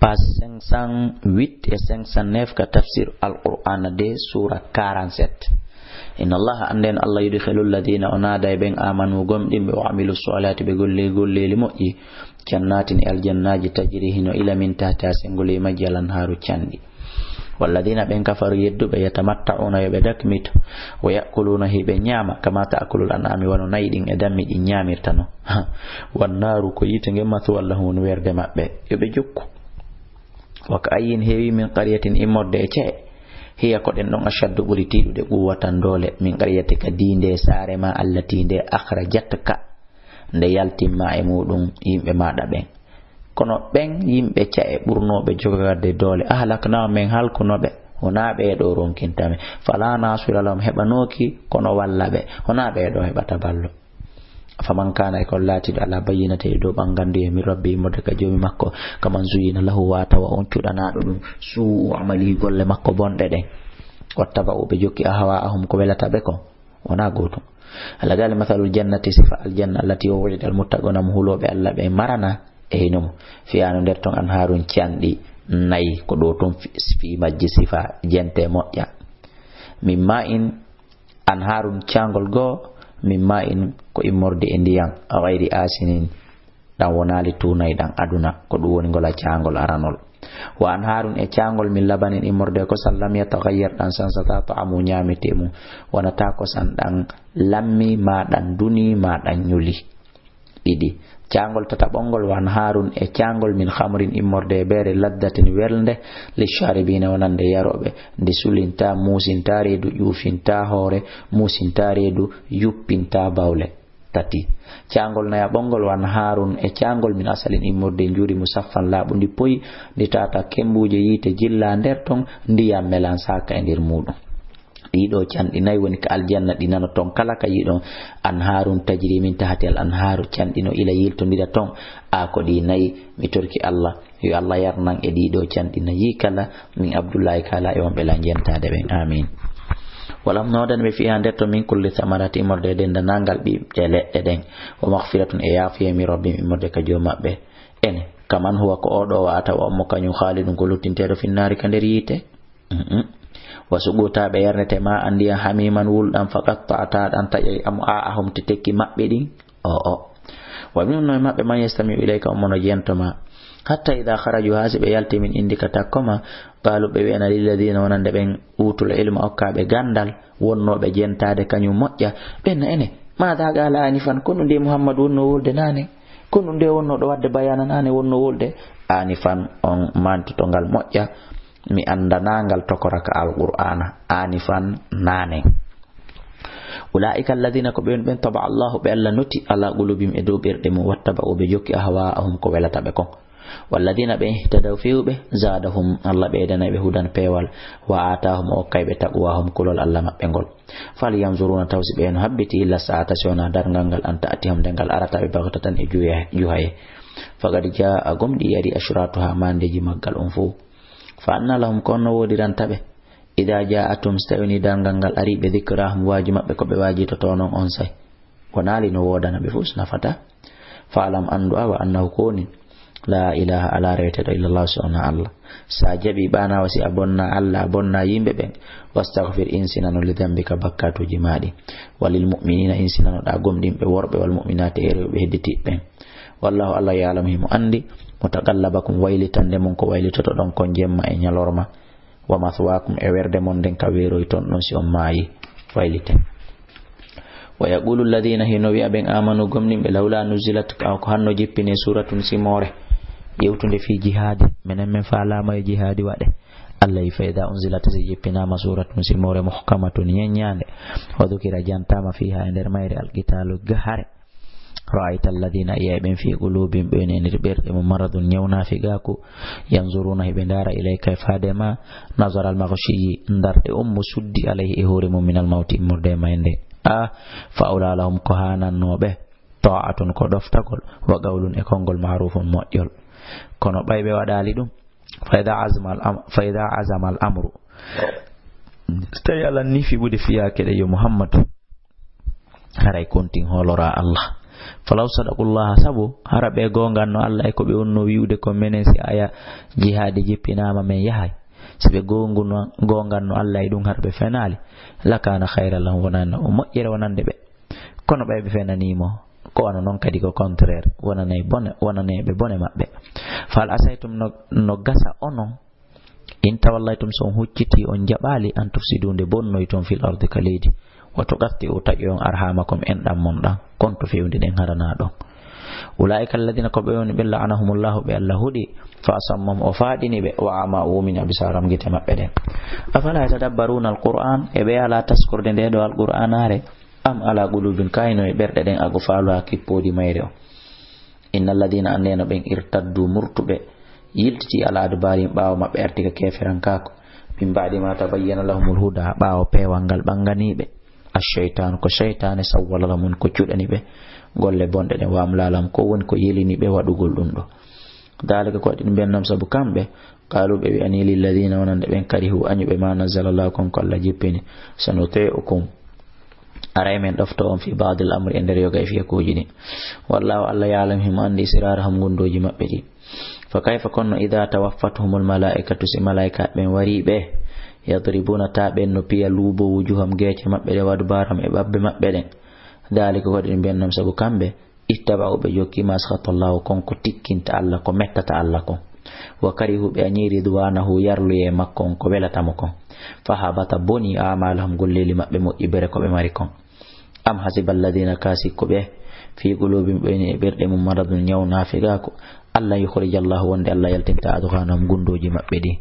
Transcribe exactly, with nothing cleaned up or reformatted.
Page cinq cent huit et cinq cent neuf ka tafsir Alqur'aana de, suura quarante-sept. Inna Allaha, annden Allah, yudkhilu alladhina, o naada e ɓen, amanu, gomɗinɓe, wa amilu salihati, ɓe golli golleeli moƴƴi, jannatin, e aljannaaji, tajri, hino ila, min tahtiha, sengol e majji, al anhaaru, canɗi. Walladhina, ɓen, kafaru, yedduɓe, yatamatta'una, yo ɓe dakmito, wa ya'kuluna, hiɓe ñaama, kama ta'kulul an'ami, wano nayi ɗin e dammi ɗin ñaamirta no. Wannaaru, ko yiite ngen, mathwan lahum, woni werde maɓɓe, yo ɓe jokku. Wa ka'ayyin, heewi, min qaryatin, immorde e ce'e, hiya, ko ɗen ɗon, ashaddu, ɓuri tiiɗude, quwwatan, doole, min qaryatika, dii nde saare ma, allati, nde, akhrajatka, nde yaltin ma e muɗum yimɓe maɗa ɓen. Kono ɓen yimɓe ce'e ɓurnooɓe jogaade doole, ahlaknahum, men halkuno ɓe, wonaa ɓee ɗoo ronkinta men. Fala nasira lahum, heɓanooki kono walla ɓe, wonaa ɓee ɗoo heɓata ballo. Faman kana, e ko laatiiɗo ala bayyinatin, e dow ɓannganduye, min rabbi, immorde ka Joomi makko, kaman zuyyina lahu, wa tawa on cuɗanaaɗo ɗum, su'u amalihi, golle makko bonɗe ɗen. Wattaba'u, ɓe jokki, ahwa'ahum, ko welata ɓe kon, wonaa gootum. Alla daali, mathalul jannati, sifa aljanna, allati, o wu'ida almuttaquna, mo hulooɓe Alla ɓe marana e hino mo. Fiha, no nder ton, anharun, canɗi nayi, ko ɗo tun fi, fi majji sifa jente moƴƴa. Min ma'in, anharun, caangol goo, min ma'in, ko immorde e ndiyan, ghayri asinin, ɗan wonaali tuunay ɗan aduna, ko ɗum woni ngol a caangol aranol. Wa anharun, e caangol, min labanin, immorde e kosan, lam yataghayyar, ɗan sansata, ta'amu, ñaamete mum, wonata kosan ɗan lammi, ma ɗan duni, ma ɗan ñuli. Ɗiɗi. Caangol tataɓol ngol, wa anharun, e caangol, min khamrin, immorde e beere, laddatin, welnde, lisharibina, wonande yarooɓe, nde sulinta, muusinta reedu, ƴuufinta hoore, muusinta reedu, yuppinta bawle. Tati. Caangol nayaɓol ngol, wa anharun, e caangol, min asalin, immorde e njuuri, musaffan, laaɓundi poy, ndi tata kembuuje yiite jilla nder ton, ndiyan melan saaka e nder muɗum. Ɗiɗo canɗi nayi woni ka aljanna, ɗi nano ton kala ka yiɗon. Anharun tajri min tahti al anharu, canɗi no ila yiltondira ton. A ko ɗi nayi, mi torki Allah, yo Allah yarnan e ɗiɗo canɗi nayi kala. Min Abdullahi kala e wonɓe lan jentaade ɓen. Amin. Walam, noodani ɓe, fiha, nder ton, min kulli thamarati, immorde e dendanangal ɓiɓɓe leɗɗe ɗen. Wa maghfiratun, e yaafuye min rabbihim, immorde ka Joomi maɓɓe. Ene, kaman huwa, ko oɗo wa atawa on mo kañum, khalidun, ko luttinteeɗo, finnaari, ka nder yiite. Mhm. Wa suquta, ɓe yarnete ma an ndiyan, hamiman, wulɗan, faqatta'a, ɗan taƴay, am'a'ahum, te tekki maɓɓe ɗin. O, o. Wa minhum, no e maɓɓe, man yastami'u ilayka, on mo no jento ma. Hatta idha kharaju, haa si ɓe yalti min indika takko ma, qalu, ɓe wi'ana, lilladhina, wonande ɓen, utul ilma, okkaaɓe gandal, wonnooɓe jentaade kañum moƴƴa, ɓen na ene, madha qala anifan, ko ɗum nde Muhammadu wonnoo wolde naane? Ko ɗum nde wonnoo ɗo wadde bayana naane, wonnoo wolde? Anifan, on mantoto ngal moƴƴa, mi anndanaa ngal tokora ka Alqur'aana, anifan, naane. Ulaa'ika alladhina, ko ɓen ɓen, taba Allahu, ɓe Allah noti, ala qulubihim, e dow ɓerɗe mum, wattaba'u, ɓe jokki, ahwa'ahum, ko welata ɓe kon. Walladhina, ɓe ihtadaw, fewɓe, zadahum, Allah ɓeydanay ɓe hudan, peewal, wa atahum, o okkay ɓe, taqwahum, kulol Allah maɓɓe ngol. Fal yanzuruna, taw si ɓe no habbiti, illa sa'ata, si wona darngal ngal, an ta'tiyahum, nde ngal arata ɓe, baghtatan, e juya-, juhaye. Faqad jaa, gomɗi yari, ashratuha, mandeji maggal on fow. Fa anna lahum, ko honno woodiranta ɓe? Idha ja'athum, si tawi woni darngal ngal ari ɓe, dhikrahum, waaju maɓɓe ko ɓe waajitoto non on say. Wonaali no woodana ɓe fof, si nafataa. Fa'lam, anndu, awa, annahu, ko woni, laa ilaaha, alaa reweteeɗo, illallah, so wonaa Allah. So a jaɓii ɓaanaawa, si a bonnaa Allah, a bonnaa yimɓe ɓen, wastaghfir, insinano, li dhanbika, bakkaatuuji maa ɗin. Wa lil mu'miniina, insinanoɗaa gomɗinɓe worɓe, wal mu'minaati, e rewɓe hedditiiɓe ɓen. Wallaahu, Allah, ya'lamu, himo anndi, mutaqallabakum, waylitande mon ko waylitotoɗon kon jemma e ñalorma. Wa mathwaakum, e werde mon nden ka weeroyton ɗon si on maayi, wayliten. Wa yaqulu alladhina, hino wi'a ɓen, amanu, gomɗinɓe, lawla nuzilat, ka ko hanno jippine, suratun, simoore, yewtunde fii jihaadi, menen men faalaama e jihaadi waɗe. Allah wi, fa idha unzilat, si jippinaama suratun, simoore, muhkamatun, ñeññaande, wa dhukira, jantaama, fiha, e nder mayre, alqitaalu, gahare. Ra'ayta alladhina, a yi'ay ɓen, fi qulubihim, ɓe woni e nder ɓerɗe mum, maradun, ñawnaa figaaku, yanzuruna, hiɓe ndaara, ilayka, e faade ma, nazara al-maghshiyyi, ndarɗe on mo suddi, alayhi, e hoore mum, minal mawti, immorde e mayde. A, fa awla lahum, ko haanannoo ɓe, ta'atun, ko ɗoftagol, wa qawlun, e konngol, ma'rufun, moƴƴol. Kono ɓay ɓe waɗaali ɗum, fa idha azama al-am-, fa idha azama al-amru, so tawi Alla nii fiɓude fiyaake ɗe, yo Muhammadu, haray kontin hooloraa Allah. Falaw sadaqullaha, sabu hara ɓe goonganno Allah e ko ɓe wonno wi'ude ko menen, si aya jihaadi jippinaama men yahay. Si ɓe goonguno-, goonganno Allah e ɗum, hara ɓe fenaali. Lakana khayran lahum, wonanno o moƴƴere wonande ɓe. Kono ɓay ɓe fenaniimo, ko wano non kadi ko contraire, wonanay bone, wonanay ɓe bone maɓɓe. Fa hal asaytum, no, no gasa onon, in tawallaytum, so on hucciti, on jaɓaali, an tufsidu, nde bonnoyton, fil ardi, ka leydi, wa tuqatti'u, taƴoyon, arhamakum, enɗan mon ɗan, konto fewndi ɗen harana ɗon. Ulaa'ika alladhina, ko ɓe woni ɓe, la'anahumullahu, ɓe Allah huɗi, fa asammahum, o faaɗini ɓe, wa a'ma, o wumini absaarahum, gite maɓɓe ɗen. Afala yatadabbaruna alquran, e ɓe alaa taskorde nde ɗo alqur'anaare, am ala qulubin, kayno e ɓerɗe ɗen, aqfaluha, kippoodi mayre on. Inna alladhina, annde no ɓen, irtaddu, murtuɓe, yiltiti, ala adbarihim, ɓaawo maɓɓe arti ka keeferankaaku, min ba'di ma tabayyana lahumul huda, ɓaawo peewal ngal ɓanganii ɓe, ash-shaytanu, ko shaytaane, sawwala lahum, ko cuɗani ɓe golle bonɗe ɗen, wa amla lahum, ko woni ko yelini ɓe waɗugol ɗum ɗo. Dhalika, ko waɗi ɗum ɓen nam, sabu kamɓe, qalu, ɓe wi'ani, lilladhina, wonande ɓen, karihu, añuɓe, ma nazzala Allahu, kon ko Allah jippini, sanuti'ukum, aray men ɗofto on, fi ba'dil amri, e nder yoga e fiyakuuji ɗin. Wallahu, Allah, ya'lamu, himo anndi, israrahum, ngunndooji maɓɓe ɗin. Fa kayfa, kono, idha tawaffathumul mala'ikatu, si malaa'ika ɓen wari ɓe, yadribuna, ta ɓen no piya, luubo, wujuhum, geece maɓɓe ɗe, wa adbarahum, e ɓabbe maɓɓe ɗen. Dhalika, ko waɗi ɗum ɓen nam, sabu kamɓe, ittaba'u, ɓe jokki, ma sakhata Allahu, kon ko tikkinta Allah, ko mettata Allah kon. Wa karihu, ɓe añi, ridwanahu, yarluye makko on, ko welata mo kon. Fa habata, boni, a'malahum, golleeli maɓɓe moƴƴi bere ko ɓe mari kon. Am hasiba alladhina, ka sikku ɓe, fi qulubihim, ɓe woni e ɓerɗe mum, maradun, ñaw, naafigaaku, allan yukhrija Allahu, wonde Allah yaltinta, adghanahum, ngunndooji maɓɓe ɗi.